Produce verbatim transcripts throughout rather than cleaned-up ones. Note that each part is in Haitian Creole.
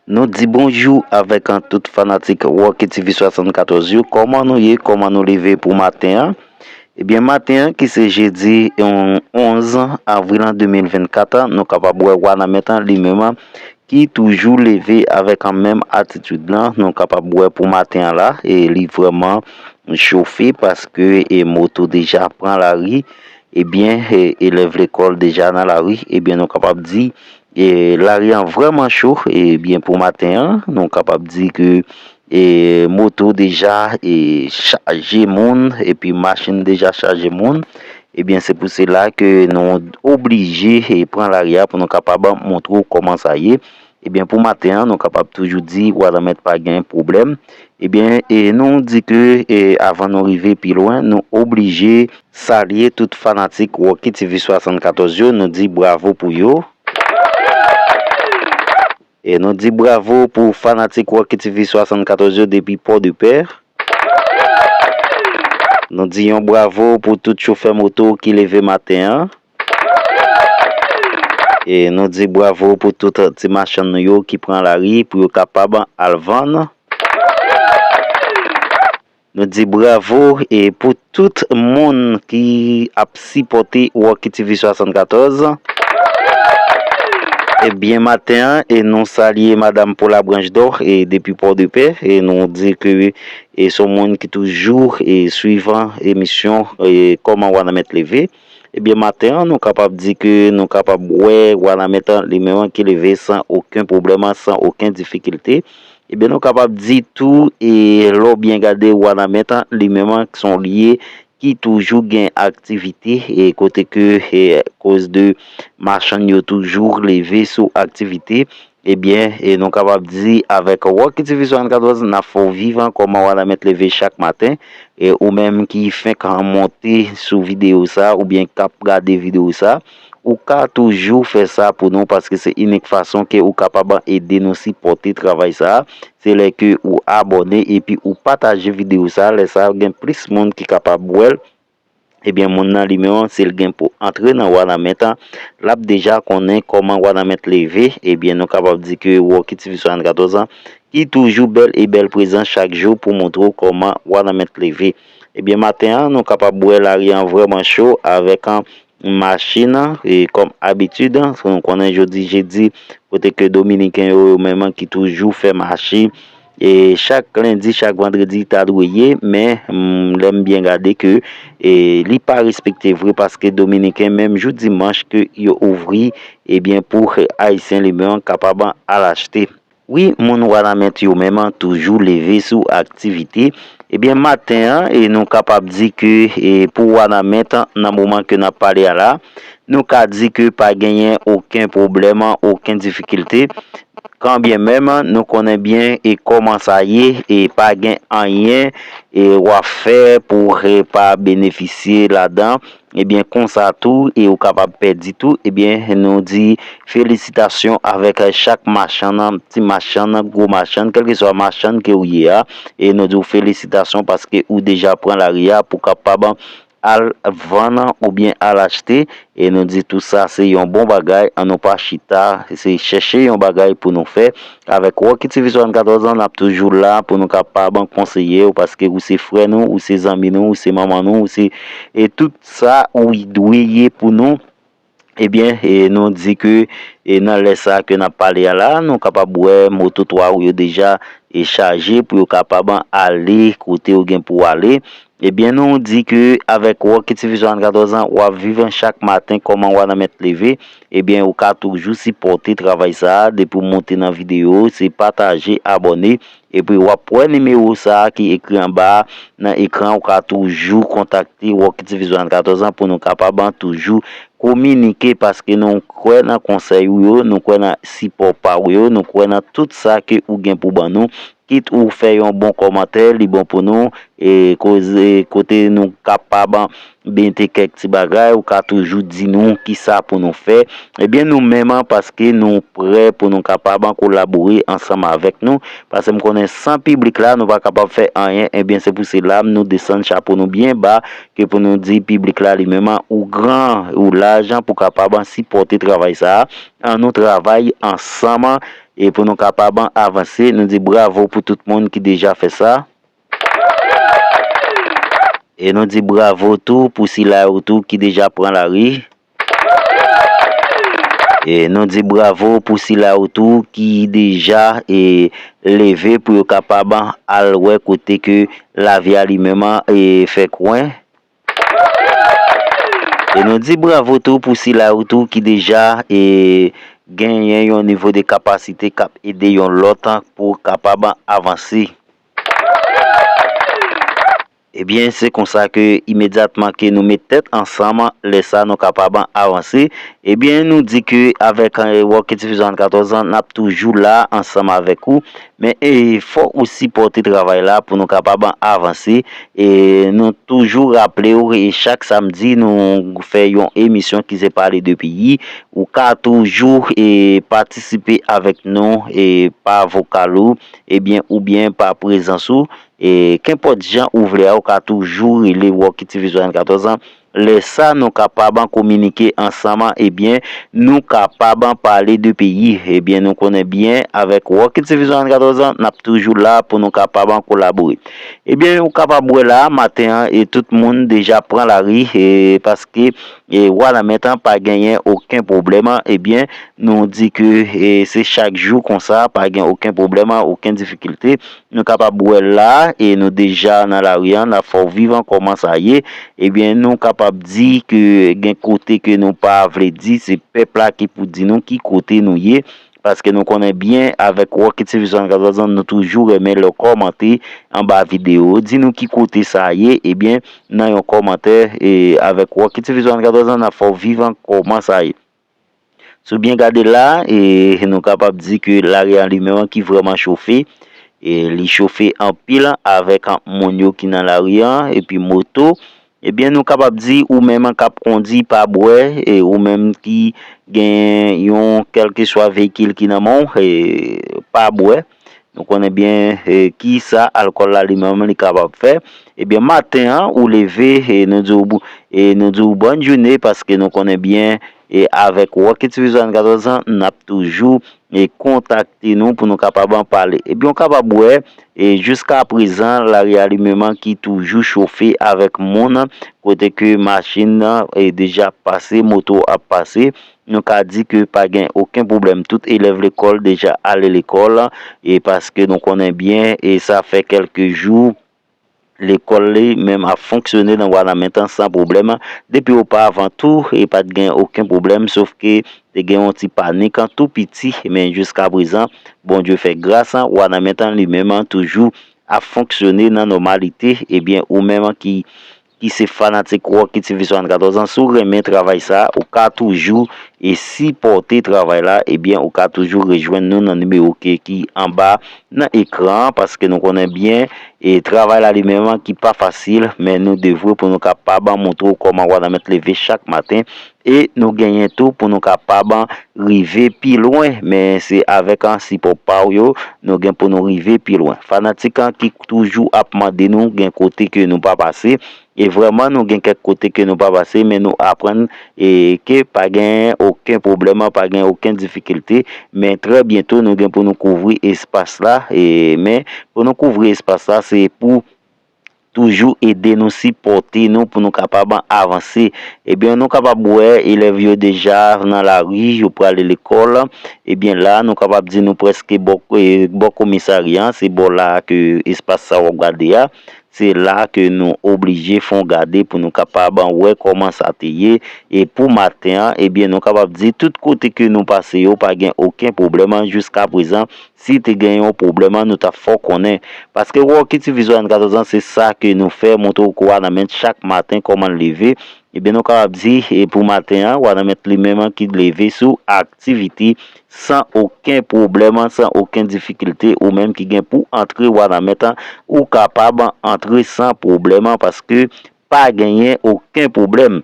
Nou di bonjou avèk an tout fanatik Rocky T V swasannkatòz yo. Kòman nou ye? Kòman nou leve pou maten an? Ebyen, maten an, ki se jedi, on, onz avril an de mil vennkat, nou kapab wè Wanament an li menm an ki toujou leve avèk an menm atitid lan. Nou kapab wè pou maten an la, e li vrèman chofe paske e moto deja pran lari. Ebyen, e, elèv lekòl deja nan lari. Ebyen, nou kapab di e lari an vrèman cho. Ebyen, pou maten an, nou kapab di ke e moto deja e chaje moun, epi machin deja chaje moun. Ebyen, se pou sela ke nou oblije e pran lari a pou nou kapab montre w kòman sa ye. Ebyen, pou maten an, nou kapab toujou di Wanament pa gen pwoblèm. Ebyen, e nou di ke e avan nou rive pi lwen, nou oblije salye tout fanatik Rocky T V swasannkatòz yo. Nou di bravo pou yo. E nou di bravo pou fanatik Rocky T V swasannkatòz yo depi Pòdepè. Nou di yon bravo pou tout chofè moto ki leve maten an. E nou di bravo pou tout ti machann nou yo ki pran lari pou yo kapab al vann. Nou di bravo e pou tout moun ki ap sipòte Rocky T V swasannkatòz. Ebyen, maten an, e nou salye Madam Paula Branche d'Or, e depi Pòdepè, e nou di ke e se yon moun ki toujou e swiv emisyon e Kòman Wanament Leve. Ebyen, maten an, nou kapab di ke nou kapab wè Wanament an li menm ki leve san okenn pwoblèm, san okenn difikilte. Ebyen, nou kapab di tou, e lè w byen gade, Wanament an li menm an se yon lye ki toujou gen aktivite, e kote ke e koz de machann yo toujou leve sou aktivite. Ebyen, e nou kapab di avèk Rocky T V swasannkatòz, n ap fè w viv an kòman Wanament leve chak maten. E ou menm ki fenk monte sou videyo sa, oubyen k ap gade videyo sa, ou ka toujou fè sa pou nou, paske se inik fason ke ou kapab ede nou sipòte travay sa. Se lè ke ou abòne epi ou pataje videyo sa, lè sa gen plis moun ki kapab wè l. Ebyen, moun nan li menm, si l gen pou antre nan Wanament an, l ap deja konnen kòman Wanament leve. Ebyen, nou kapab di ke Rocky T V swasannkatòz an, ki toujou bèl e bèl prezan chak jou pou montre w kòman Wanament leve. Ebyen, maten an, nou kapab wè lari an vrèman cho avèk an machin, e kòm abitid, nou konnen jodi jedi, kote ke Dominiken yo, yo menm ki toujou fè mache, e chak lendi, chak vandredi, ta dwe ye, men, mm, lè m byen gade ke, e li pa respekte vre, paske Dominiken, menm jou dimanch ke yo ouvri, ebyen, pou Ayisyen li menm kapab al achte. Wi, moun Wanament yo menm toujou leve sou aktivite. Ebyen, maten an, e nou kapab di ke, e pou Wanament, nan moman ke n ap pale a la, nou ka di ke pa genyen okenn pwoblèm, okenn difikilte. Kanbyenmenm, nou konnen byen e kòman sa ye, e pa gen anyen, e w ap fè pou w pa benefisye ladan. Ebyen, konsa tou, e ou kapab pèdi tou. Ebyen, nou di felisitasyon avèk chak machann, ti machann, gwo machann, kèlkeswa machann ke ou ye a. E nou di w felisitasyon paske ou deja pran lari a pou kapab al vann oubyen al achte. E nou di tou sa se yon bon bagay, ann nou pa chita, se chèche yon bagay pou nou fè. Avèk Rocky T V swasannkatòz an, n ap toujou la pou nou kapab konseye w, paske ou se frè nou, ou se zanmi nou, ou se manman nou, ou se, e tout sa ou dwe ye pou nou. Ebyen, e nou di ke, e nan lè sa ke n ap pale a la, nou kapab wè moto twa ou yo deja e chaje pou yo kapab ale kote yo gen pou ale. Ebyen, nou di ke avèk Rocky T V swasannkatòz an, w ap viv chak maten kòman Wanament leve. Ebyen, ou ka toujou sipòte travay sa a depi w monte nan videyo, se pataje, abòne. Epi w ap wè nimewo sa a ki ekri anba a nan ekran, ou ka toujou kontakte Rocky T V swasannkatòz an pou nou kapab toujou kominike, paske nou kwè nan konsèy ou yo, nou kwè nan sipò pa ou yo, nou kwè nan tout sa ke ou gen pou ban nou. Kit ou fè yon bon kòmantè, li bon pou nou, e koze kote nou kapab mete kèk ti bagay, ou ka toujou di nou kisa pou nou fè. Ebyen, nou menm, paske nou prè pou nou kapab kolabore ansanm avèk nou, paske m konnen san piblik la, nou pa kapab fè anyen. Ebyen, se pou sela nou desann chapo nou byen ba, ke pou nou di piblik la li menm, ou gran, ou laj, pou kapab sipòte travay sa a. Ann nou travay ansanm e pou nou kapab avanse. Nou di bravo pou tout moun ki deja fè sa. E nou di bravo tou pou sila yo tou ki deja pran lari. E nou di bravo pou sila yo tou ki deja e leve pou yo kapab al wè kote ke lavi a li menm e fè kwen. E nou di bravo tou pou sila yo tou ki deja e genyen yon nivo de kapasite k ap ede yon lòt pou kapab avanse. Ebyen, se konsa ke imedyatman ke nou met tèt ansanm, lè sa nou kapab avanse. Ebyen, nou di ke avèk eh, Rocket Division katòz an, n ap toujou la ansanm avèk ou. Men eh, fò ou sipòte travay la pou nou kapab avanse. E nou toujou raple w, e chak samdi, nou fè yon emisyon ki se pale de peyi. Ou ka toujou e patisipe avèk nou e pa vokal ou, ebyen, oubyen pa prezans ou. E kenpòt jan ou vle a, ou ka toujou rele Rocket Division katòz an. Lè sa, nou kapab kominike ansanm, ebyen, nou kapab pale de peyi. Ebyen, nou konnen byen, avèk Rocket Division katòz an, n ap toujou la pou nou kapab kolabore. Ebyen, ou kapab wè la, maten an, e tout moun deja pran lari, e paske e Wanament an pa genyen okenn pwoblèm, ebyen, nou di ke e se chak jou konsa, pa gen okenn pwoblèm, okenn difikilte. Nou kapab wè la, e nou deja nan lari an, n ap fè w viv an kòman sa ye. Ebyen, nou kapab di ke gen kote ke nou pa vle di, se pèp la ki pou di nou ki kote nou ye. Paske nou konnen byen, avèk Rocket Division katòz an, nou toujou renmen lè w kòmante anba videyo. Di nou ki kote sa ye, ebyen, nan yon kòmantè, e avèk Rocket Division katòz an, n ap fè w viv an kòman sa ye. Si w byen gade la, e nou kapab di ke lari a li menm ki vrèman chofe. E li chofe anpil avèk moun yo ki nan lari an, epi moto. Ebyen, nou kapab di ou menm k ap kondi pa bwè, e ou menm ki gen yon kèlkeswa veyikil ki nan men w, e pa bwè. Nou konnen byen e, ki sa alkòl la li menm li kapab fè. Ebyen, maten an, ou leve, e nou di w, e nou di w bòn jounen, paske nou konnen byen, e avèk Rocket Division katòz an, n ap toujou e kontakte nou pou nou kapab an pale. Ebyen, w kapab wè, e jiska prezan, lari a li menm ki toujou chofe avèk moun, kote ke machin nan e deja ap pase, moto ap pase. Nou ka di ke pa gen okenn pwoblèm. Tout elèv lekòl deja ale lekòl, e paske nou konnen byen, e sa fè kèlke jou, lekòl li menm ap fonksyone nan Wanament an san pwoblèm. Depi oparavan tou, e pa t gen okenn pwoblèm, sof ke te gen yon ti panik an tou piti, men jiska prezan, Bondye fè gras, Wanament an li menm toujou ap fonksyone nan nòmalite. Ebyen, ou menm ki, ki se fanatik Rocket Division katòz an, si w renmen travay sa, ou ka toujou e sipòte travay la, ebyen, ou ka toujou rejwenn nou nan nimewo ke, ki anba nan ekran an, paske nou konnen byen, e travay la li menm ki pa fasil, men nou devwe pou nou kapab montre w kòman Wanament leve chak maten, e nou genyen tou pou nou kapab rive pi lwen, men se avèk an sipò pa w yo, nou gen pou nou rive pi lwen. Fanatik an ki toujou ap mande nou, gen kote ke nou pa pase, e vrèman nou gen kèk kote ke nou pa pase, men nou aprann e ke pa gen okenn pwoblèm, pa gen okenn difikilte, men trè byento nou gen pou nou kouvri espas la, e men pou nou kouvri espas la, se pou toujou ede nou, sipòte nou pou nou kapab avanse. Ebyen, nou kapab wè elèv yo deja nan lari, yo prale lekòl. Ebyen, la, nou kapab di nou prèske bò, e, bò komisarya an, se bò la ke espas sa w ap gade a. Se la ke nou oblije fè yon gade pou nou kapab wè kòman sa te ye. E pou maten an, ebyen, nou kapab di tout kote ke nou pase yo, pa gen okenn pwoblèm jiska prezan. Si te gen yon pwoblèm, nou t ap fè w konnen. Paske Rocket Division katòz an, se sa ke nou fè, montre w Wanament chak maten kòman l leve. Ebyen, nou kapab di, e pou maten an, Wanament li menm ki leve sou aktivite san okenn pwoblèm, san okenn difikilte, ou menm ki gen pou antre Wanament, ou kapab antre san pwoblèm, paske pa genyen okenn pwoblèm.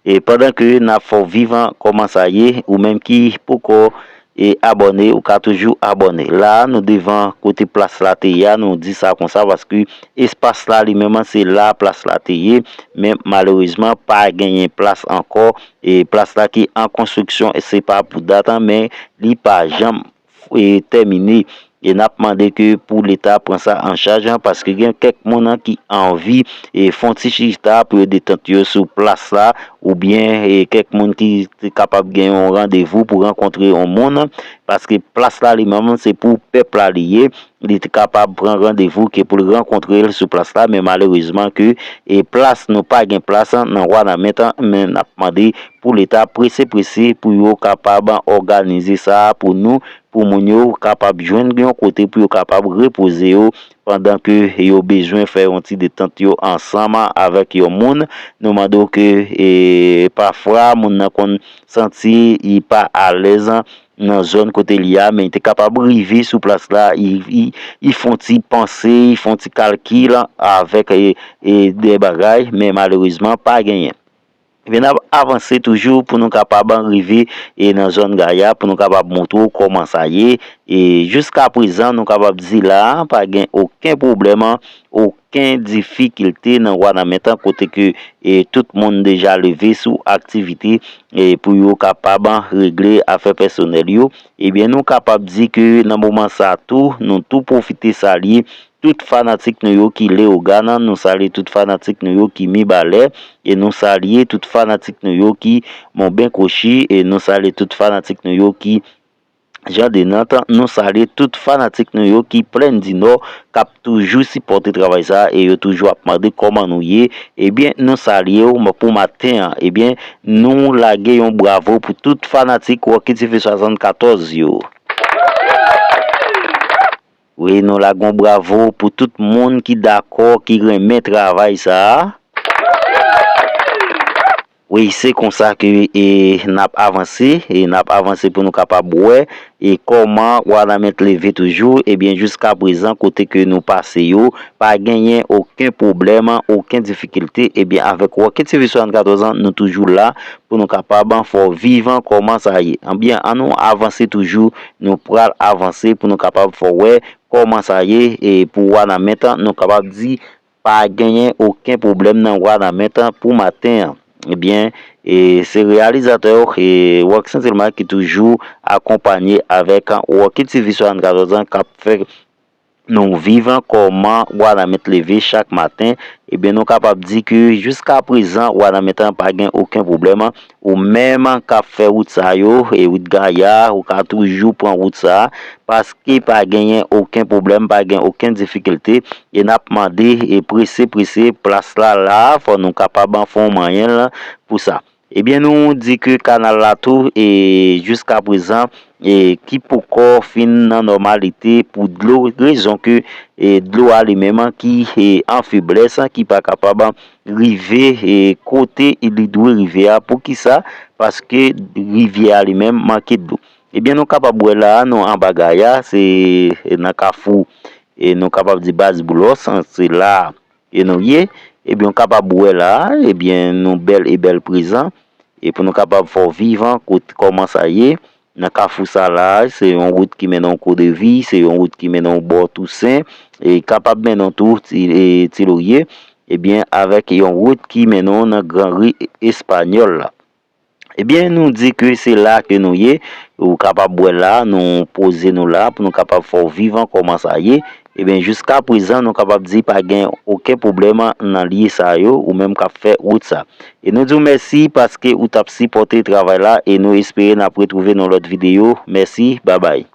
E pandan ke n ap fè w viv an kòman sa ye, ou menm ki poko e abòne, ou ka toujou abòne. La, nou devan kote plas la te ye a, nou di sa konsa, paske espas la li menm, se la plas la te ye, men malerezman, pa genyen plas ankò. E plas la ki an konstriksyon, e se pa pou dat, men li pa janm e, tèmine. E n ap mande ke pou Leta pran sa an chaj, paske gen kèk moun ki anvi e fè yon ti chita pou yo detant yo sou plas la, oubyen e kèk moun ki te kapab gen yon randevou pou rankontre yon moun, paske plas la li menm se pou pèp la li ye. Li te kapab pran randevou ke pou l rankontre l sou plas la, men malerezman ke e plas, nou pa gen plas nan Wanament, men n ap mande pou Leta prese prese pou yo kapab òganize sa pou nou, pou moun yo kapab jwenn yon kote pou yo kapab repoze yo pandan ke yo bezwen fè yon ti detant yo ansanm avèk yon moun. Nou mande w ke e, pafwa moun nan konn santi li pa alèz nan zòn kote li a, men li te kapab rive sou plas la, li, li, li fè yon ti panse, li fè yon ti kalkil avèk e, e, de bagay, men malerezman pa genyen. Ebyen, n ap avanse toujou pou nou kapab rive e nan zòn Gaya, pou nou kapab montre w kòman sa ye. E jiska prezan, nou kapab di la, pa gen okenn pwoblèm, okenn difikilte nan Wanament, kote ke e tout moun deja leve sou aktivite e pou yo kapab regle afè pèsonèl yo. Ebyen, nou kapab di ke nan moman sa tou, nou tou pwofite salye tout fanatik nou yo ki Leyogàn, nou salye tout fanatik nou yo ki Mibalè, e nou salye tout fanatik nou yo ki Monben Kwochi, e nou salye tout fanatik nou yo ki Jandenant, nou salye tout fanatik nou yo ki Plèn di Nò, k ap toujou sipòte travay sa a, e yo toujou ap mande kòman nou ye. Ebyen, nou salye w pou maten an. Ebyen, nou lage yon bravo pou tout fanatik Rocky T V swasannkatòz yo. Wi, nou lage yon bravo pou tout moun ki dakò, ki renmen travay sa a. Wi, se konsa ke e, n ap avanse, e n ap avanse pou nou kapab wè e kòman Wanament leve toujou. Ebyen, jiska prezan, kote ke nou pase yo, pa genyen okenn pwoblèm, okenn difikilte. Ebyen, avèk Rocky T V swasannkatòz, nou toujou la pou nou kapab fè w viv kòman sa ye. Ebyen, ann nou avanse toujou, nou pral avanse pou nou kapab fè w wè kòman sa ye, e pou Wanament, nou kapab di pa genyen okenn pwoblèm nan Wanament pou maten an. Ebyen, e se reyalizatè e Rock Saint-Elma ki toujou akonpanye avèk Rocky T V swasannkatòz k ap fè nou viv kòman Wanament leve chak maten. Ebyen, nou kapab di ke jiska prezan, Wanament pa gen okenn pwoblèm. Ou menm k ap fè wout sa yo, e wout Gaya, ou ka toujou pran wout sa a, paske pa genyen okenn pwoblèm, pa gen okenn difikilte. E n ap mande e prese prese, plas la la, fò nou kapab fè yon manyen l pou sa. Ebyen, nou di ke kanal la tou, e jiska prezan, e ki poko fin nan nòmalite pou dlo, rezon ke e dlo a li menm ki e an feblès, ki pa kapab rive e kote li dwe rive a. Poukisa? Paske rivyè a li menm manke dlo. Ebyen, nou kapab wè la, nou anba Gaya, se nan kafou, e nou kapab di Baz Boulos, se la e nou ye. Ebyen, w kapab wè la, ebyen, nou bèl e bèl prezan. E pou nou kapab fè w viv, kote, kòman sa ye, nan kafou sa la, se yon wout ki mennen w Kodevi, se yon wout ki mennen w bò Tousen, e kapab mennen w tou Ti, e Ti Lorye, ebyen, avèk yon wout ki mennen w nan Gran Ri Espanyòl la. Ebyen, nou di ke se la ke nou ye. Ou kapab wè la, nou poze nou la pou nou kapab fè w viv kòman sa ye. Ebyen, jiska prezan, nou kapab di pa gen okenn pwoblèm nan lye sa yo, ou menm k ap fè wout sa. E nou di w mèsi paske ou t ap sipòte travay la, e nou espere n ap retwouve nan lòt videyo. Mèsi, babay.